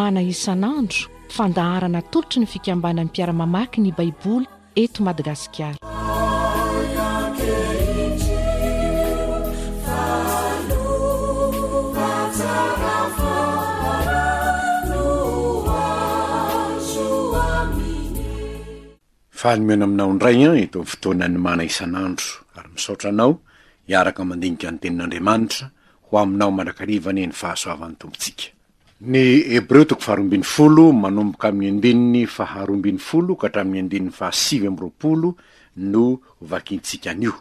Mana isan'andro, fandaharana atolotry ny fikambanan'ny mpiara-mamaky ny Baiboly eto Madagasikara. Faly mihaona aminao indray an eto amin'ny fotoanan'ny mana isan'andro ary misaotra anao hiaraka mandinika ny tenin'Andriamanitra ho aminao mandrakariva anie ny fahasoavan'ny Tompontsika. Ny Hebreo toko faharoa 12 manomboka amin'ny andininy faharoa 12 ka hatramin'ny andininy fahasivy 22 no hovakintsika anio.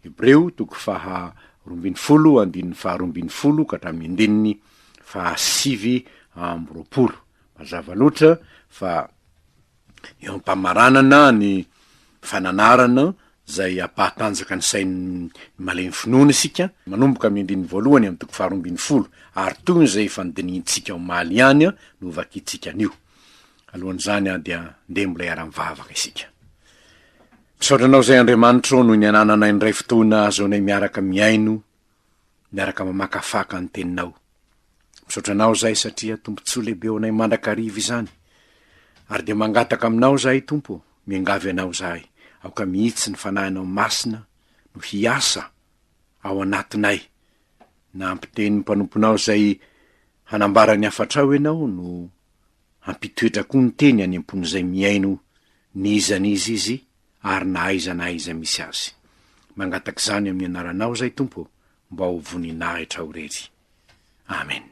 Hebreo toko faha 12 andininy faharoa 12 ka hatramin'ny andininy fahasivy 22. Mazava loatra fa Eo am-pamaranana ny fananarana izay hampahatanjaka ny sain'ny malemy finoana isika, manomboka amin'ny andininy voalohany amin'ny toko faharoa 12, ary toy ny izay efa nodinihintsika omaly ihany no hovakintsika anio. Alohan'izany dia ndeha mbola hiara-mivavaka isika. Misaotra anao izay Andriamanitro noho ny anananay indray fotoana ahazoanay miaraka mihaino, miaraka mamakafaka ny teninao. Misaotra anao izahay satria tombontsoa lehibe ho anay mandrakariva izany. Ary dia mangataka aminao izahay Tompo ô, miangavy anao izahay, aoka mihitsy ny Fanahinao Masina no hiasa ao anatinay, na hampiteny ny mpanomponao izay hanambara ny hafatrao ianao no hampitoetra koa ny teny any am-pon'izay mihaino n'iza n'iza izy ary na aiza na aiza misy azy. Mangataka izany amin'ny anaranao izahay Tompo ô, mba ho voninahitrao irery. Amen.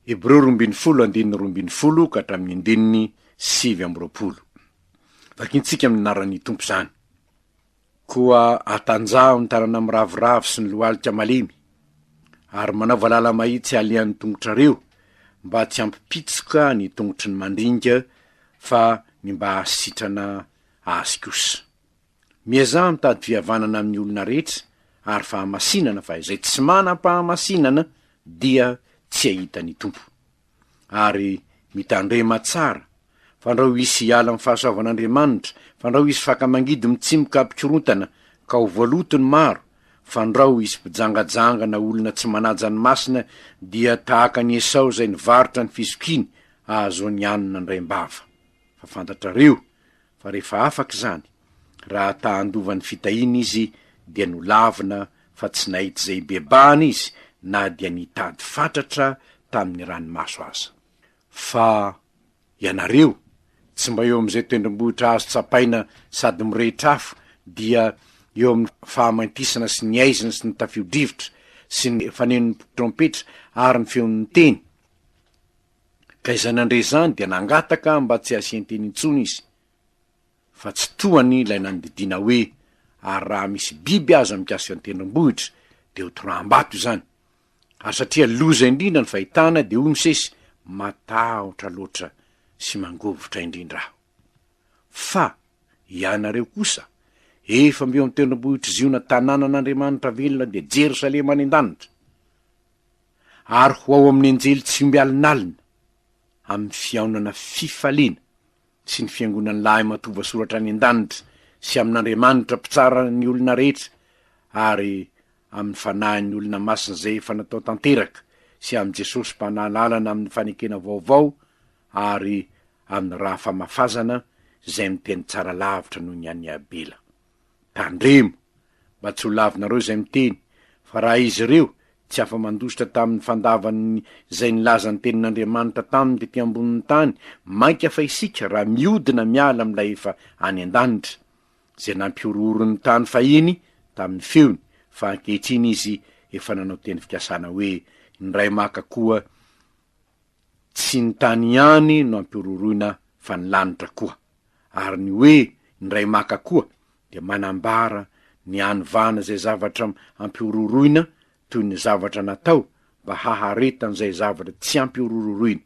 Hebreo 12 andininy 12 ka hatramin'ny andininy 29. Vakintsika amin'ny anaran'ny Tompo izany. Koa atanjaho ny tanana miraviravy sy ny lohalika malemy, ary manaova lala-mahitsy halehan'ny tongotrareo, mba tsy hampipitsoka ny tongotry ny mandringa, fa ny mba hahasitrana azy kosa. Miezaha mitady fihavanana amin'ny olona rehetra ary fahamasinana fa izay tsy manam-pahamasinana dia tsy hahita ny Tompo. Ary mitandrema tsara, fandrao hisy hiala amin'ny fahasoavan'Andriamanitra, fandrao hisy faka mangidy mitsimoka hampikorontana ka ho voaloto ny maro, fandrao hisy mpijangajanga na olona tsy manaja ny masina dia tahaka an'i Esao izay nivarotra ny fizokiany ahazoany hanina indraim-bava. Fa fantatrareo fa rehefa afaka izany, raha ta handova ny fitahiana izy dia nolavina fa tsy nahita izay hibebahana izy na dia nitady fatratra tamin'ny ranomaso aza. Fa ianareo, tsy mba eo amin'izay tendrombohitra azo tsapaina sady mirehitra afo, dia eo amin'ny fahamaintisana sy ny haizina sy ny tafio-drivotra sy ny fanenon'ny trompetra ary ny feon'ny teny, Ka izay nandre izany dia nangataka mba tsy hasian-teny intsony izy, fa tsy tohany ilay nandidiana hoe, Ary raha misy biby aza mikasika ny tendrombohitra, dia ho toraham-bato izany. Ary satria loza indrindra ny fahitana, dia hoy Mosesy, Matahotra loatra sy mangovitra indrindra aho. Fa ianareo kosa, efa mby eo amin'ny tendrombohitr'i Ziona tanànan'Andriamanitra velona, dia Jerosalema any an-danitra, ary ho ao amin'ny anjely tsy omby alinalina, amin'ny fihaonana fifaliana sy ny fiangonan'ny lahimatoa voasoratra any an-danitra sy amin'Andriamanitra mpitsara ny olona rehetra ary amin'ny fanahin'ny olona masina izay efa natao tanteraka sy amin'i Jesosy mpanalalana amin'ny fanekena vaovao ary amin'ny rà famafazana izay miteny tsara lavitra noho ny an'i Abela. Tandremo mba tsy ho lavinareo izay miteny, fa raha izy ireo tsy afa-mandositra tamin'ny fandavany izay nilaza ny tenin'Andriamanitra taminy tety ambonin'ny tany, mainka fa isika raha miodina miala amin'ilay efa any an-danitra, izay nampihorohoro ny tany fahiny tamin'ny feony, fa ankehitriny izy efa nanao teny fikasana hoe, Indray maka koa Tsy ny tany ihany no ampihorohoroina fa ny lanitra koa. Ary ny hoe indray maka koa dia manambara ny hanovana izay zavatra ampihorohoroina toy ny zavatra natao mba haharetan'izay zavatra tsy ampihorohoroina.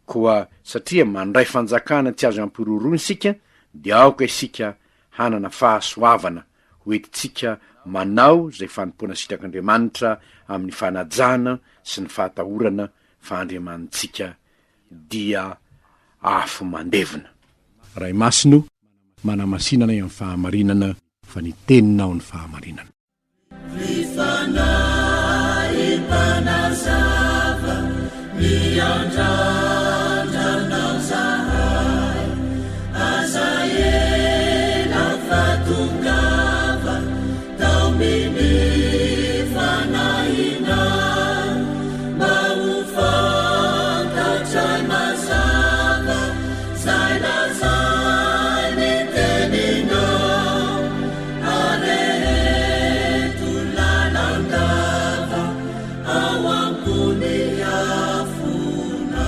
Koa satria mandray fanjakana tsy azo ampihorohoroina isika dia aoka isika hanana fahasoavana ho entintsika manao izay fanompoana sitrak'Andriamanitra amin'ny fanajana sy ny fahatahorana fa Andriamanitsika dia afo mandevona. Ray Masina o, manamasina anay amin'ny fahamarinana fa ny Teninao ny fahamarinana. Ry Fanahy Mpanazava. Miandrandra anao zahay, aza ela fa tongava taomin'ny fanahinay mba ho fantatray mazava zay lazain'ny teninao areheto lalandava Ao ambony afona.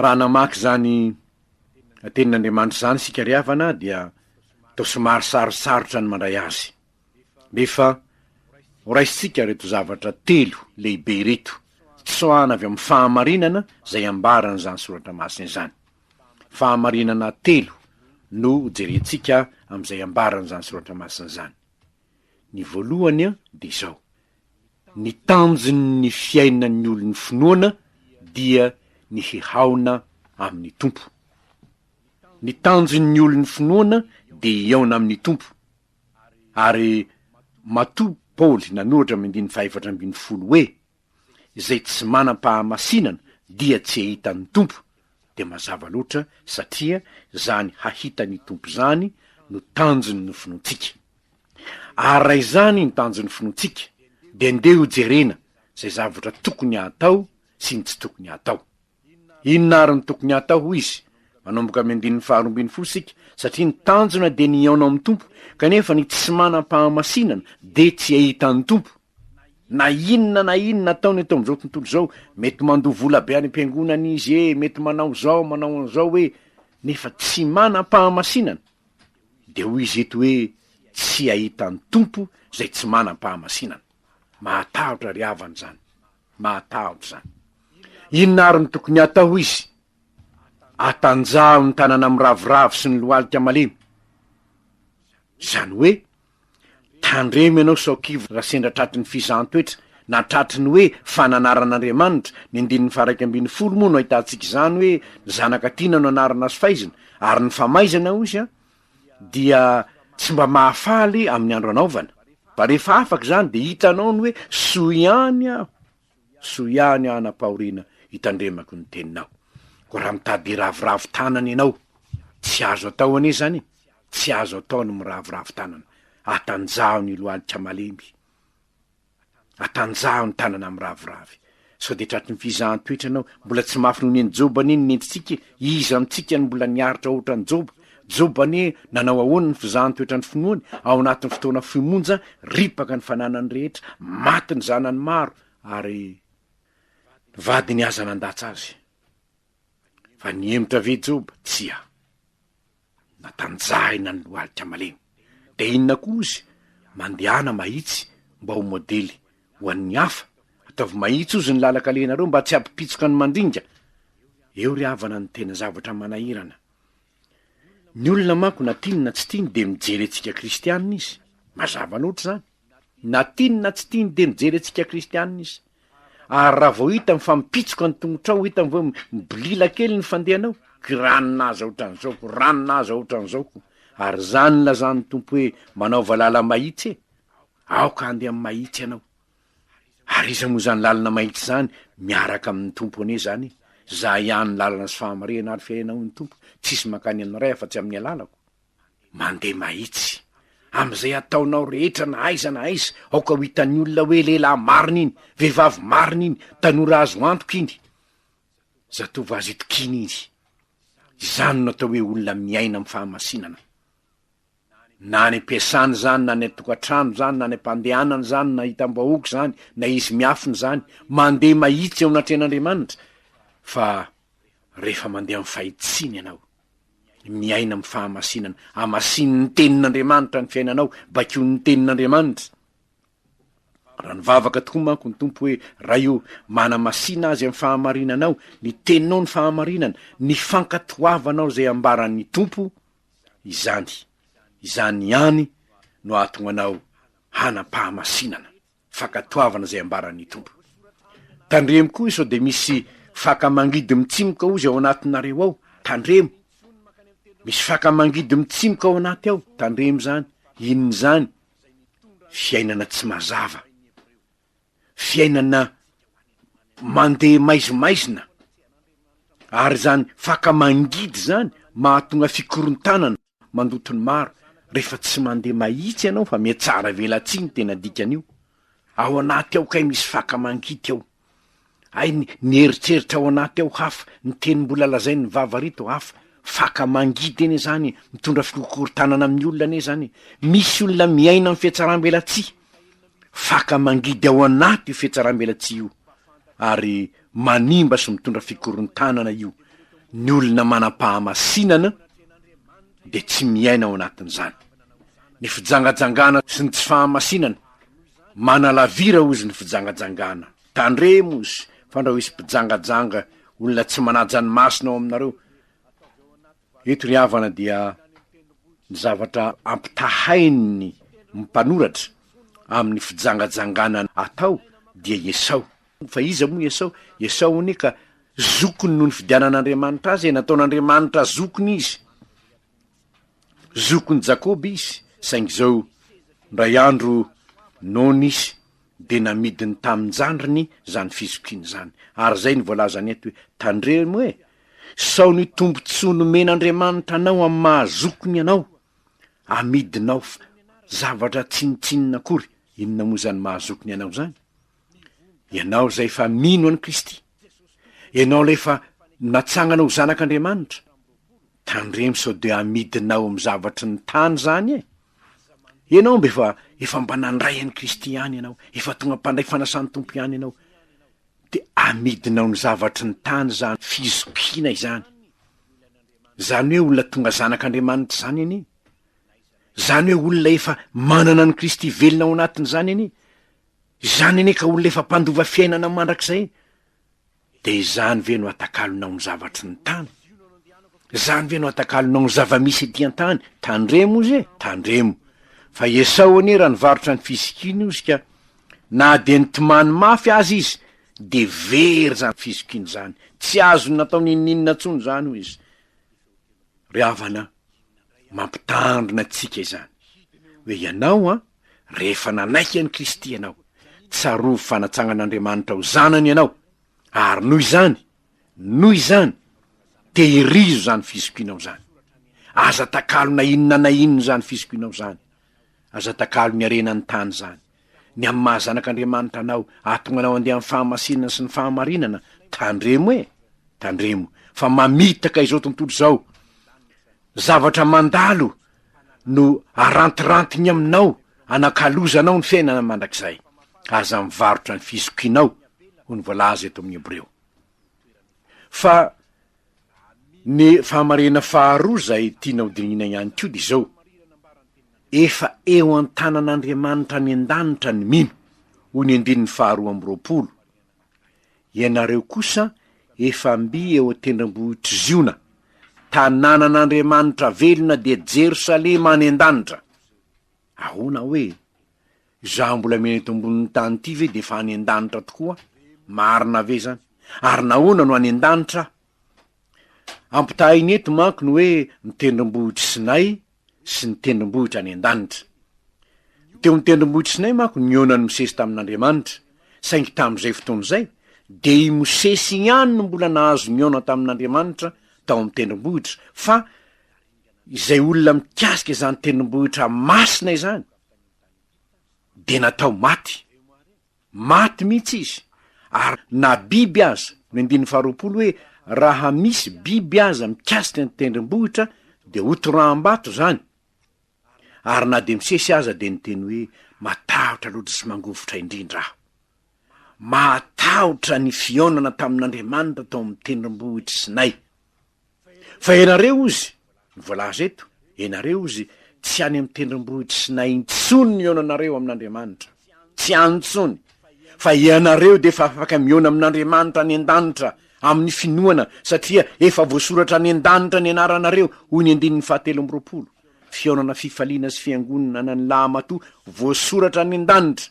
Raha namaky izany Tenin'Andriamanitra izany isika ry havana dia toa somary sarotsarotra ny mandray azy. Nefa horaisintsika ireto zavatra telo lehibe ireto, tsoahana avy amin'ny fahamarinana izay ambaran'izany soratra masina izany. Fahamarinana telo no jerentsika amin'izay ambaran'izany soratra masina izany. Ny voalohany dia izao, ny tanjon'ny fiainan'ny olon'ny finoana dia ny hihaona amin'ny Tompo. Ny tanjon'ny olon'ny finoana dia hihaona amin'ny Tompo. Ary matoa Paoly nanoratra amin'ny andininy fahaefatra ambinifolo hoe, izay tsy manam-pahamasinana dia tsy hahita ny Tompo, dia mazava loatra satria izany hahita ny Tompo izany no tanjon'ny finoantsika. Ary raha izany ny tanjon'ny finoantsika, dia ndeha ho jerena izay zavatra tokony hatao sy ny tsy tokony hatao. Inona àry no tokony hatao, hoy izy? Manomboka amin'ny andininy faharoa ambinifolo isika, satria ny tanjona dia ny hihaona amin'ny Tompo, kanefa ny tsy manam-pahamasinana dia tsy hahita ny Tompo. Na inona na inona ataony eto amin'izao tontolo izao, mety mandoa vola be any am-piangonana izy e, mety manao izao, manao an'izao e, nefa tsy manam-pahamasinana, dia hoy izy eto hoe tsy hahita ny Tompo izay tsy manam-pahamasinana. Mahatahotra ry havana izany. Mahatahotra izany. Inona àry no tokony hatao, hoy izy? Atanjaho ny tanana miraviravy sy ny lohalika malemy. Izany hoe, tandremo ianao sao kivy raha sendra tratry ny fizahan-toetra na tratry ny hoe fananaran'Andriamanitra. Ny andininy faha-11 moa no ahitantsika izany hoe ny zanaka tiana no anarana sy faizina, ary ny famaizana, hoy izy, dia tsy mba mahafaly amin'ny andro anaovana, fa rehefa afaka izany dia hitanao ny hoe soa ihany aho, soa ihany aho nampahoriana hitandremako ny teninao. Koa raha mitady hiraviravy tanana ianao, tsy azo atao anie izany e, tsy azo atao ny miraviravy tanana, atanjaho ny lohalika malemy. Atanjaho ny tanana miraviravy. Sao dia tratry ny fizahan-toetra ianao. Mbola tsy mafy noho ny an'i Joba anie ny nentintsika e! Iza amintsika no mbola niaritra ohatran'i Joba? Joba anie nanao ahoana ny fizahan-toetra ny finoany? Ao anatin'ny fotoana fohy monja, ripaka ny fananany rehetra, maty ny zanany maro, ary ny vadiny aza nandatsa azy. Fa nihemotra ve Joba? Tsia. Natanjahina ny lohalika malemy. Dia inona koa ozy? Mandehana mahitsy mba ho modely ho an'ny hafa. Ataovy mahitsy ozy ny lalan-kalehanareo mba tsy hampipitsoka ny mandringa. Eo ry havana no tena zavatra manahirana. Ny olona manko na tiany na tsy tiany dia mijery antsika kristianina izy. Mazava loatra izany. Na tiany na tsy tiany dia mijery antsika kristianina izy. Ary raha vao hitany fa mipitsoka ny tongotrao, hitany vao mibolila kely ny fandehanao, kiranina aza ohatran'izao ko, ranona aza ohatran'izao ko. Ary izany nilazan'ny Tompo hoe, manaova lala-mahitsy e! Aoka handeha amin'ny mahitsy ianao. Ary iza moa izany lalana mahitsy izany? Miaraka amin'ny Tompo anie izany e! Izaho ihany lalana sy fahamarinana ary fiainana hoy ny Tompo, tsisy mankany amin'ny Ray afa-tsy amin'ny alalako. Mandeha mahitsy. Amin'izay ataonao rehetra na aiza na aiza, aoka ho hitan'ny olona hoe lehilahy marina iny, vehivavy marina iny, tanora azo antoka iny, zatovo azo itokiana iny. Izany no atao hoe olona miaina amin'ny fahamasinana. Na any am-piasana izany, na any an-tokantrano izany, na any am-pandehanana izany, na hitam-bahoaka izany, na izy miafina izany, mandeha mahitsy eo anatrehan'Andriamanitra. Fa rehefa mandeha amin'ny fahitsiana ianao, Miaina amin'ny fahamasinana. Hamasinin'ny Tenin'Andriamanitra ny fiainanao. Baikoin'ny Tenin'Andriamanitra. Raha nivavaka tokoa manko ny Tompo hoe, Ray o, manamasina azy amin'ny fahamarinanao, ny Teninao ny fahamarinana, ny fankatoavanao izay ambaran'ny Tompo, izany, izany ihany no hahatonga anao hanam-pahamasinana. fankatoavana izay ambaran'ny Tompo. Tandremo koa sao dia misy faka mangidy mitsimoka ozy ao anatinareo ao, tandremo. Misy faka mangidy mitsimoka ao anaty ao, tandremo izany. Inona izany? Fiainana tsy mazava, fiainana mandeha maizimaizina, ary izany faka mangidy izany mahatonga fikorontanana mandoto ny maro, rehefa tsy mandeha mahitsy ianao fa mihatsara velatsihy ny tena dikan'io, ao anaty ao kay misy faka mangidy ao. Hay ny ny eritreritra ao anaty ao hafa, ny teny mbola lazain'ny vava rito hafa, faka mangidy anie zany e, mitondra fikorontanana amin'ny olona anie zany e, misy olona miaina amin'ny fihatsaram-belatsihy, faka mangidy ao anaty io fihatsaram-belatsihy io, ary manimba sy mitondra fikorontanana io, ny olona manam-pahamasinana dia tsy miaina ao anatin'izany, ny fijangajangana sy ny tsy fahamasinana, Manalavira ozy ny fijangajangana. Tandremo ozy fandrao hisy mpijangajanga, olona tsy manaja ny masina ao aminareo. Eto ry havana dia ny zavatra ampitahain'ny mpanoratra amin'ny fijangajangana atao dia i Esao. Fa iza moa i Esao? Esao anie ka zokiny no nifidianan'Andriamanitra azy e, nataon'Andriamanitra zokiny izy. Zokin'i Jakoba izy, saingy izao, indray andro nony izy, dia namidiny tamin-jandriny izany fizokiana izany. Ary izay no voalazany eto hoe, Tandremo e! Sao ny tombontsoa nomen'Andriamanitra anao amin'ny maha-zokiny anao, amidinao zavatra tsinontsinona akory. Inona moa izany maha-zokiny anao izany? Ianao izay efa mino an'i Kristy, ianao ilay efa natsangana ho zanak'Andriamanitra, tandremo sao dia amidinao amin'ny zavatry ny tany izany e! Ianao mba efa efa mba nandray an'i Kristy ihany ianao, efa tonga mpandray fanasan'ny Tompo ihany ianao, dia amidinao ny zavatry ny tany izany fizokiana izany. Izany hoe olona tonga zanak'Andriamanitra izany anie. Izany hoe olona efa manana an'i Kristy velona ao anatiny izany anie. Izany anie ka olona efa mpandova fiainana mandrakizay e! Dia izany ve no atakalonao ny zavatry ny tany? Izany ve no atakalonao ny zava-misy ety an-tany? Tandremo ozy e! Tandremo! Fa Esao anie raha nivarotra ny fizokiany ozy ka na dia nitomany mafy aza izy dia very izany fizokiany izany, tsy azony natao n'inon'inona intsony izany hoy izy. Ry havana, mampitandrina antsika izany hoe ianao an, rehefa nanaiky an'i Kristy ianao, tsarovy fa natsangan'Andriamanitra ho zanany ianao, ary noho izany, noho izany, tehirizo izany fizokianao izany. Aza atakalo na inona na inona izany fizokianao izany. Aza atakalo ny harenan'ny tany izany. Ny amin'ny maha zanak'Andriamanitra anao, ahatonga anao handeha amin'ny fahamasinana sy ny fahamarinana, tandremo e! Tandremo, fa mamitaka izao tontolo izao. Zavatra mandalo no arantirantiny aminao, anakalozanao ny fiainana mandrakizay. Aza mivarotra ny fizokianao, hoy ny voalaza eto amin'ny Hebreo. Fa ny fahamarinana faharoa izay tiana hodinihina ihany koa dia izao, efa eo an-tanan'Andriamanitra any an-danitra ny mino, hoy ny andininy faharoa amby roapolo. Ianareo kosa efa mby eo an-tendrombohitr'i Ziona, tanànan'Andriamanitra velona dia Jerosalema any an-danitra. Ahoana hoe? Izaho mbola miaina eto ambonin'ny tany ity ve dia efa any an-danitra tokoa? Marina ve izany? Ary nahoana no any an-danitra aho? Ampitahainy eto manko ny hoe ny tendrombohitr'i Sinay sy ny tendrombohitra any an-danitra. Teo amin'ny tendrombohitr'i Sinay manko nihaonan'i Mosesy tamin'Andriamanitra, saingy tamin'izay fotoana izay dia i Mosesy ihany no mbola nahazo nihaona tamin'Andriamanitra tao amin'ny tendrombohitra, fa izay olona mikasika izany tendrombohitra masina izany dia natao maty. Maty mihitsy izy, ary na biby aza, ny andininy faharoapolo hoe, raha misy biby aza mikasika ny tendrombohitra dia hotoraham-bato izany, ary na dia Mosesy aza dia niteny hoe, matahotra loatra sy mangovitra indrindra aho. Mahatahotra ny fihaonana tamin'Andriamanitra tao amin'ny tendrombohitr'i Sinay. Fa ianareo, hozy, ny voalaza eto, ianareo, hozy, tsy any amin'ny tendrombohitr'i Sinay intsony ny hihaonanareo amin'Andriamanitra. Tsy any intsony. Fa ianareo dia efa afaka mihaona amin'Andriamanitra any an-danitra, amin'ny finoana, satria efa voasoratra any an-danitra ny anaranareo, hoy ny andininy fahatelo amby roapolo. Fihaonana fifaliana sy fiangonana ny lahimatoa voasoratra any an-danitra.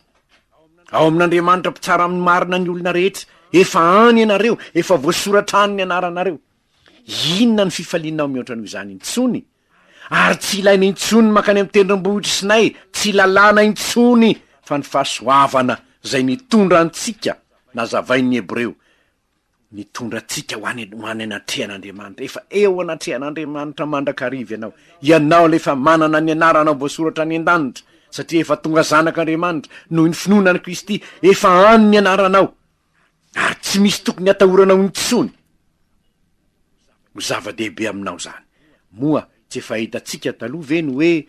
Ao amin'Andriamanitra mpitsara amin'ny marina ny olona rehetra. Efa any ianareo, efa voasoratra any ny anaranareo. Inona ny fifalianao mihoatra noho izany intsony? Ary tsy ilaina intsony ny mankany amin'ny tendrombohitr'i Sinay, tsy lalàna intsony fa ny fahasoavana izay nitondra antsika, nazavain'ny Hebreo, nitondra antsika ho any ho any anatrehan'Andriamanitra. Efa eo anatrehan'Andriamanitra mandrakariva ianao. Ianao ilay efa manana ny anaranao voasoratra any an-danitra, satria efa tonga zanak'Andriamanitra noho ny finoana an'i Kristy, efa any ny anaranao. Ary tsy misy tokony hatahoranao intsony. Ho zava-dehibe aminao izany. Moa tsy efa hitantsika taloha ve ny hoe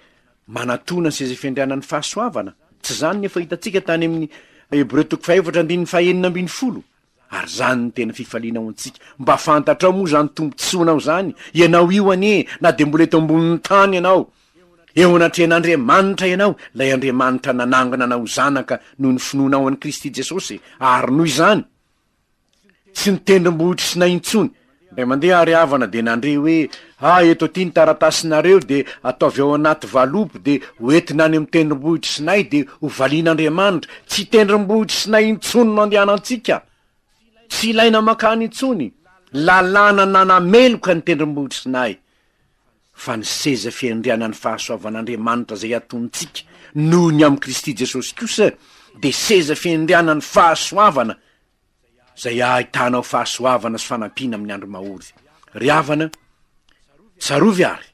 manatona ny seza fiandrianan'ny fahasoavana? Tsy izany no efa hitantsika tany amin'ny Hebreo toko fahefatra andininy fahenina ambin'ny folo? Ary izany no tena fifaliana ho antsika. Mba fantatrao moa izany tombontsoanao izany? Ianao io anie, na dia mbola eto ambonin'ny tany ianao, eo anatrehan'Andriamanitra ianao, ilay Andriamanitra nanangana anao ho zanaka noho ny finoanao an'i Kristy Jesosy, ary noho izany, tsy ny tendrombohitr'i Sinay intsony. Indray mandeha ary havana dia nandre hoe, Ah, eto aty ny taratasinareo, dia ataovy ao anaty valopy, dia ho entina any amin'ny tendrombohitr'i Sinay, dia ho valian'Andriamanitra. Tsy tendrombohitr'i Sinay intsony no andehanantsika. Tsy ilaina mankany intsony. Lalàna nanameloka ny tendrombohitr'i Sinay. Fa ny seza fiandrianan'ny fahasoavan'Andriamanitra izay atontsika noho ny amin'i Kristy Jesosy kosa dia seza fiandrianan'ny fahasoavana izay ahitanao fahasoavana sy fanampiana amin'ny andro mahory. Ry havana, tsarovy àry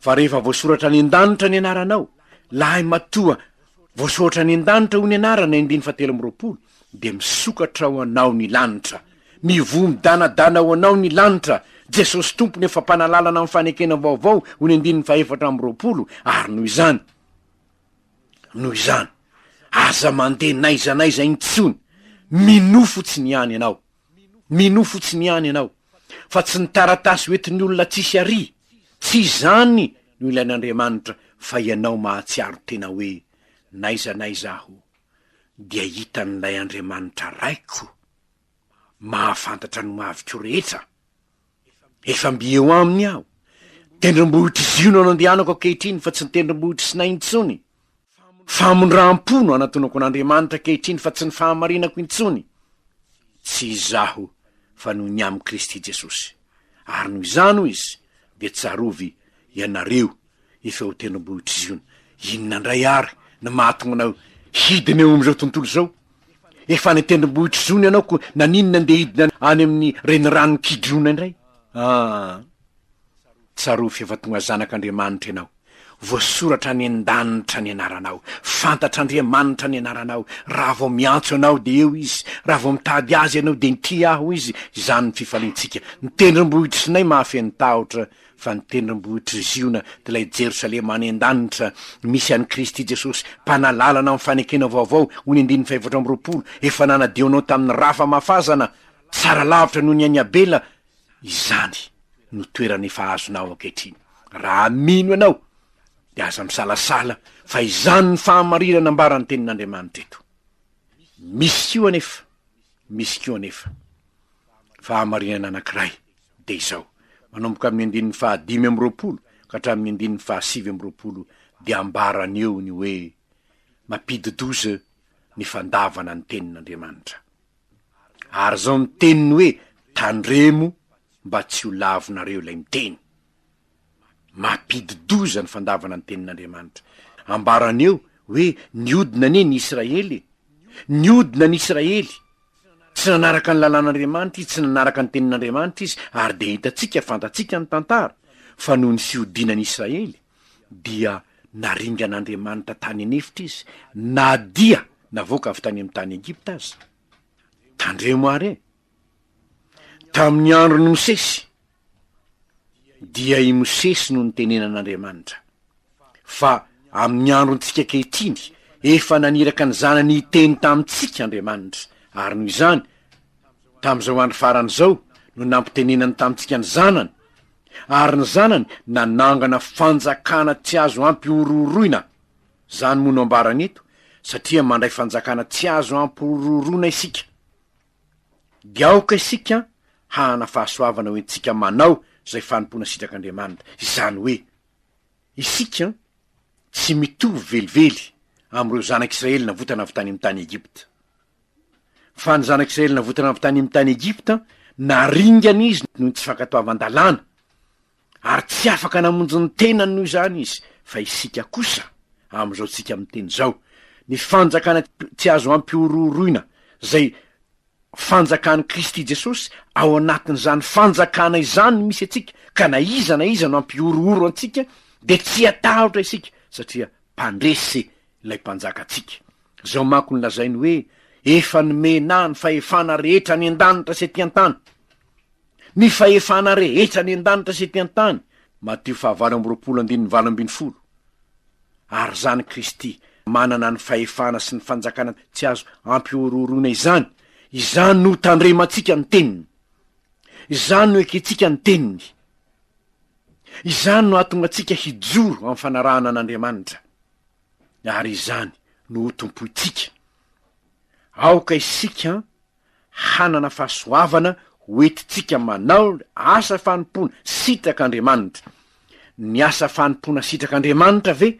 fa rehefa voasoratra any an-danitra ny anaranao, lahy matoa voasoratra any an-danitra hoy ny anarana, andininy fahatelo amby 20, dia misokatra ho anao ny lanitra, mivoha midanadana ho anao ny lanitra, Jesosy Tompo no efa mpanalalana amin'ny fanekena vaovao, hoy ny andininy fahefatra amby 20, ary noho izany, noho izany, aza mandeha n'aiza n'aiza intsony, minoa fotsiny ihany ianao, minoa fotsiny ihany ianao, fa tsy ny taratasy hoentin'ny olona tsisy àry, tsy izany no ilain'Andriamanitra, fa ianao mahatsiaro tena hoe, n'aiza n'aiza aho, dia hitan'ilay Andriamanitra Raiko mahafantatra ny hoaviko rehetra. Efa mby eo aminy aho. Tendrombohitr'i Ziona no andehanako ankehitriny fa tsy ny tendrombohitr'i Sinay intsony. Famindram-po no anatonako an'Andriamanitra ankehitriny fa tsy ny fahamarinako intsony. Tsy izaho fa noho ny amin'i Kristy Jesosy. Ary noho izany, hoy izy, dia tsarovy ianareo efa eo tendrombohitr'i Ziona. Inona indray àry no mahatonga anao hidina eo amin'izao tontolo izao? Efa any an-tendrombohitr'i Ziona ianao, koa naninona andeha hidina any amin'ny reniranon'i Kidrona indray? Aa! Tsarovy fa efa tonga zanak'Andriamanitra ianao. Voasoratra any an-danitra ny anaranao. Fantatr'Andriamanitra ny anaranao. Raha vao miantso anao dia eo Izy. Raha vao mitady Azy ianao dia inty aho Izy. Izany no fifaliantsika. Ny tendrombohitr'i Sinay mahafeno tahotra Fa ny tendrombohitr'i Ziona, dia ilay Jerosalema any an-danitra, misy an'i Kristy Jesosy, Mpanalalana amin'ny fanekena vaovao, hoy ny andininy fahefatra amby 20, efa nanadio anao tamin'ny ra famafazana, tsara lavitra noho ny an'i Abela, izany no toerana efa azonao ankehitriny. Raha mino ianao, dia aza misalasala fa izany ny fahamarinana ambaran'ny Tenin'Andriamanitra eto. Misy koa anefa, misy koa anefa, fahamarinana anankiray dia izao, manomboka amin'ny andininy faha 25 ka hatramin'ny andininy faha 29 dia ambarany eo ny hoe mampidi-doza ny fandavana ny tenin'Andriamanitra. Ary izao ny teniny hoe tandremo mba tsy ho lavinareo ilay miteny. Mampidi-doza ny fandavana ny tenin'Andriamanitra. Ambarany eo hoe niodina anie ny Israely e! Niodina ny Israely. Tsy nanaraka ny lalàn'Andriamanitra izy, tsy nanaraka ny tenin'Andriamanitra izy, ary dia hitantsika, fantatsika ny tantara, fa noho ny fiodinan'i Israely, dia naringan'Andriamanitra tany an'efitra izy, na dia navoaka avy tany amin'ny tany Egypta aza. Tandremo àry e! Tamin'ny andron'i Mosesy, dia i Mosesy no nitenenan'Andriamanitra, fa amin'ny androntsika ankehitriny, efa naniraka ny Zanany hiteny tamintsika Andriamanitra, ary noho izany, tamin'izao andro farany izao no nampitenenany tamintsika ny Zanany, ary ny Zanany nanangana fanjakana tsy azo ampihorohoroina. Izany moa no ambarany eto, satria mandray fanjakana tsy azo ampihorohoroina isika. Dia aoka isika hanana fahasoavana ho entintsika manao izay fanompoana sitrak'Andriamanitra, izany hoe, isika tsy mitovy velively amin'ireo zanak'Israely navotana avy tany amin'ny tany Egypta. Fa ny zanak'Israely navotana avy tany amin'ny tany Egypta, naringana izy noho ny tsy fankatoavan-dalàna. Ary tsy afaka namonjy ny tenany noho izany izy, fa isika kosa, amin'izao tsika miteny izao, ny fanjakana tsy azo ampihorohoroina, izay fanjakan'i Kristy Jesosy, ao anatin'izany fanjakana izany no misy antsika, ka na iza na iza no hampihorohoro antsika, dia tsy hatahotra isika, satria mpandresy ilay Mpanjakantsika. Izao manko no lazainy hoe, Efa nomena ahy ny fahefana rehetra any an-danitra sy ety an-tany. Ny fahefana rehetra any an-danitra sy ety an-tany, Matio fahavalo amby roapolo andininy 18. Ary izany Kristy manana ny fahefana sy ny fanjakana tsy azo ampihorohoroina izany, izany no tandremantsika ny teniny. Izany no ekentsika ny teniny. Izany no hahatonga antsika hijoro amin'ny fanarahana an'Andriamanitra. Ary izany no ho tompointsika. Aoka isika hanana fahasoavana ho entintsika manao asa fanompoana sitrak'Andriamanitra. Ny asa fanompoana sitrak'Andriamanitra ve?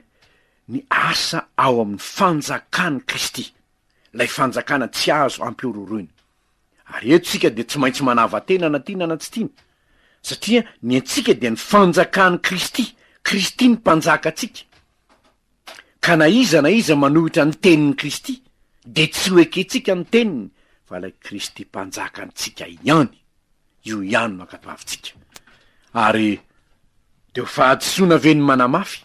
Ny asa ao amin'ny fanjakan'i Kristy, ilay fanjakana tsy azo ampihorohoroina. Ary eto isika dia tsy maintsy manava-tena na tiana na tsy tiana, satria ny antsika dia ny fanjakan'i Kristy, Kristy no mpanjakantsika. Ka na iza na iza manohitra ny tenin'i Kristy, dia tsy ho ekentsika ny teniny, fa ilay Kristy Mpanjaka antsika ihany, io ihany no ankatoavintsika. Ary dia ho fahadisoana ve ny manamafy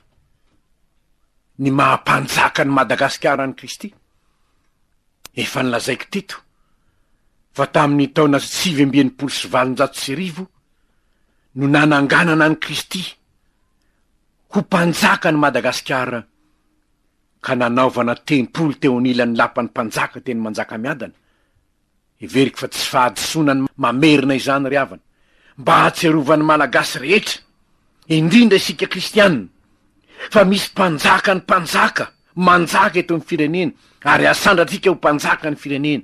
ny maha Mpanjaka an'i Madagasikara an'i Kristy? Efa nolazaiko teto fa tamin'ny taona 1869 no nananganana an'i Kristy ho mpanjakan'i Madagasikara ka nanaovana tempoly teo anilan'ny lapan'ny mpanjaka teny Manjakamiadana. Heveriko fa tsy fahadisoana ny mamerina izany ry havana, mba hahatsiarovan'ny Malagasy rehetra, indrindra isika kristianina, fa misy mpanjaka ny mpanjaka manjaka eto amin'ny firenena ary asandratsika ho mpanjaka ny firenena,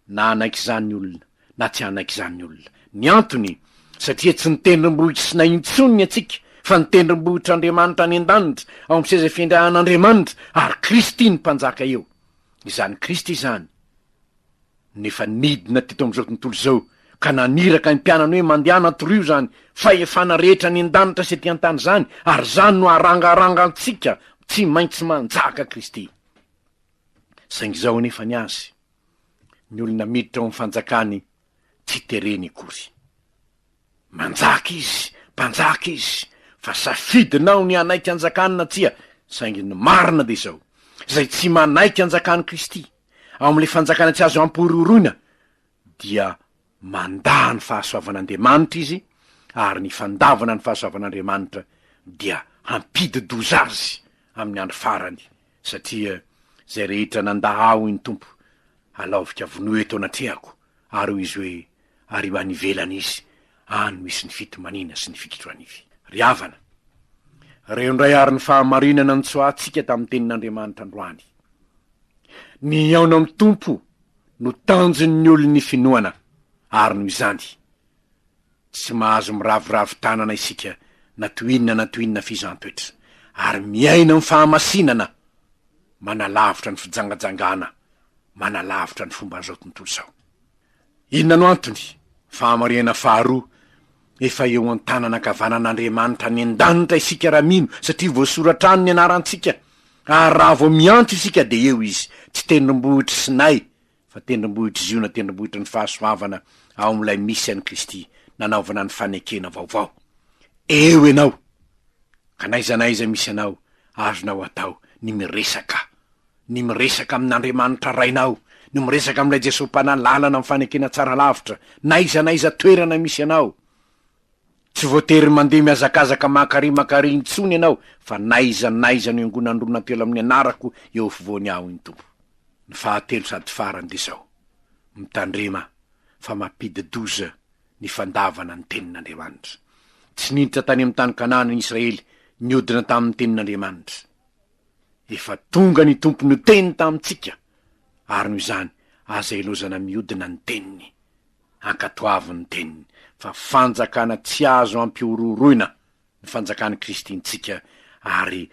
na hanaiky izany ny olona na tsy hanaiky izany ny olona. Ny antony, satria tsy ny tendrombohitr'i Sinay intsony ny antsika, fa ny tendrombohitr'Andriamanitra any an-danitra, ao amin'ny seza fiandrianan'Andriamanitra, ary Kristy no Mpanjaka eo. Izany Kristy izany no efa nidina teto amin'izao tontolo izao, ka naniraka ny mpianany hoe, Mandehana torio izany fahefana rehetra any an-danitra sy ety an-tany izany, ary izany no harangaranga antsika, tsy maintsy manjaka Kristy. Saingy izao anefa ny azy, Ny olona miditra ao amin'ny fanjakany tsy tereny akory. Manjaka izy, mpanjaka izy, fa safidinao ny hanaiky hanjakany na tsia, saingy ny marina dia izao, izay tsy manaiky hanjakan'i Kristy, ao amin'ilay fanjakana tsy azo ampihorohoroina, dia mandà ny fahasoavan'Andriamanitra izy, ary ny fandavana ny fahasoavan'Andriamanitra dia hampidi-doza azy amin'ny andro farany, satria izay rehetra nandà Ahy, hoy ny Tompo, halaovika vonoy eto anatrehako, ary hoy Izy hoe, Ary io any ivelany izy, any misy ny fitomaniana sy ny fikitroanify. Ry havana, reo indray ary ny fahamarinana notsoahantsika tamin'ny tenin'Andriamanitra androany. Ny hihaona amin'ny Tompo no tanjon'ny olon'ny finoana, ary noho izany, tsy mahazo miraviravy tanana isika na toy inona na toy inona fizaham-toetra, ary miaina amin'ny fahamasinana, manalavitra ny fijangajangana, manalavitra ny fomban'izao tontolo izao. Inona no antony? Fahamarihana faharoa, efa eo an-tanana ankavanan'Andriamanitra any an-danitra isika raha mino, satria voasoratra any ny anarantsika, ary raha vao miantso isika dia eo Izy, tsy tendrombohitr'i Sinay, fa tendrombohitr'i Ziona, tendrombohitry ny fahasoavana ao amin'ilay misy an'i Kristy, nanaovana ny fanekena vaovao. Eo ianao, ka n'aiza n'aiza misy anao, azonao atao ny miresaka, ny miresaka amin'Andriamanitra Rainao, ny miresaka amin'ilay Jesoa Mpanalalana amin'ny fanekena tsara lavitra, n'aiza n'aiza toerana misy anao. Tsy voatery mandeha mihazakazaka mankary mankary intsony ianao fa n'aiza n'aiza no iangonan'ny roa na telo amin'ny anarako eo afovoany aho hoy ny Tompo. Ny fahatelo sady farany dia izao, mitandrema fa mampidi-doza ny fandavana ny tenin'Andriamanitra. Tsy niditra tany amin'ny tany Kanana ny Israely niodina tamin'ny tenin'Andriamanitra. Efa tonga ny Tompo niteny tamintsika ary noho izany aza ilozana miodina ny teniny. Ankatoavy ny teniny fa fanjakana tsy azo ampihorohoroina ny fanjakan'i Kristy-ntsika ary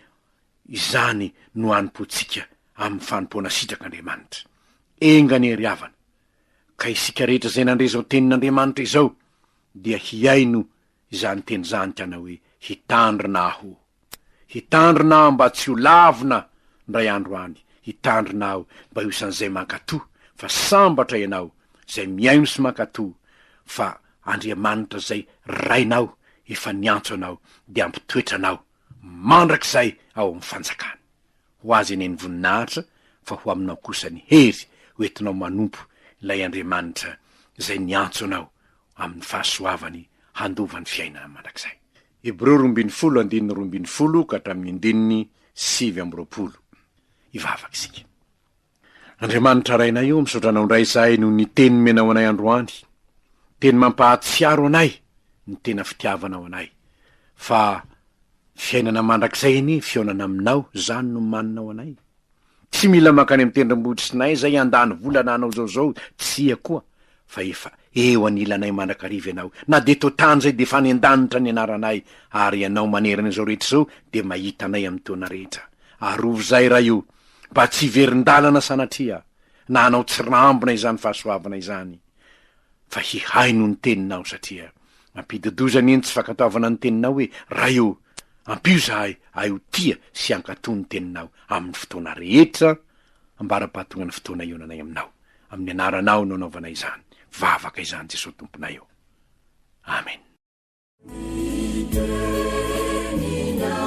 izany no hanompoantsika amin'ny fanompoana sitrak'Andriamanitra. Enga anie ry havana ka isika rehetra izay nandre izao tenin'Andriamanitra izao dia hihaino izany teny izany ka hanao hoe. Hitandrina aho. Hitandrina aho mba tsy ho lavina indray andro any. Hitandrina aho mba ho isan'izay mankatò, fa sambatra ianao izay mihaino sy mankatò, fa Andriamanitra izay Rainao efa niantso anao dia hampitoetra anao mandrakizay ao amin'ny fanjakany. Ho Azy anie ny voninahitra fa ho aminao kosa ny hery ho entinao manompo ilay Andriamanitra izay niantso anao amin'ny fahasoavany handova ny fiainana mandrakizay. Hebreo 12 andininy 12 ka hatramin'ny andininy 29. Hivavaka isika. Andriamanitra Rainay o, misaotra Anao indray izahay noho ny teny nomenao anay androany. Teny mampahatsiaro anay ny tena fitiavanao anay. Fa fiainana mandrakizay anie fihaonana aminao, izany no maninao anay. Tsy mila mankany amin'ny tendrombohitra Sinay izay handany vola na hanao izao izao, tsia koa, fa efa eo anilanay mandrakariva Ianao. Na dia eto an-tany izay dia efa any an-danitra ny anaranay, ary Ianao manerana izao rehetra izao dia mahita anay amin'ny taona rehetra. Arovy izahay Ray o, mba tsy hiverin-dalana sanatria, na hanao tsirambina izany fahasoavana izany, fa hihaino ny teninao satria mampidi-doza anie ny tsy fankatoavana ny teninao hoe, Ray o, ampio izahay ahy ho tia sy hankatò ny teninao amin'ny fotoana rehetra ambara-pahatongan'ny fotoana hionanay aminao. Amin'ny anaranao no anaovanay izany vavaka izany Jesoa Tomponay o. Amen.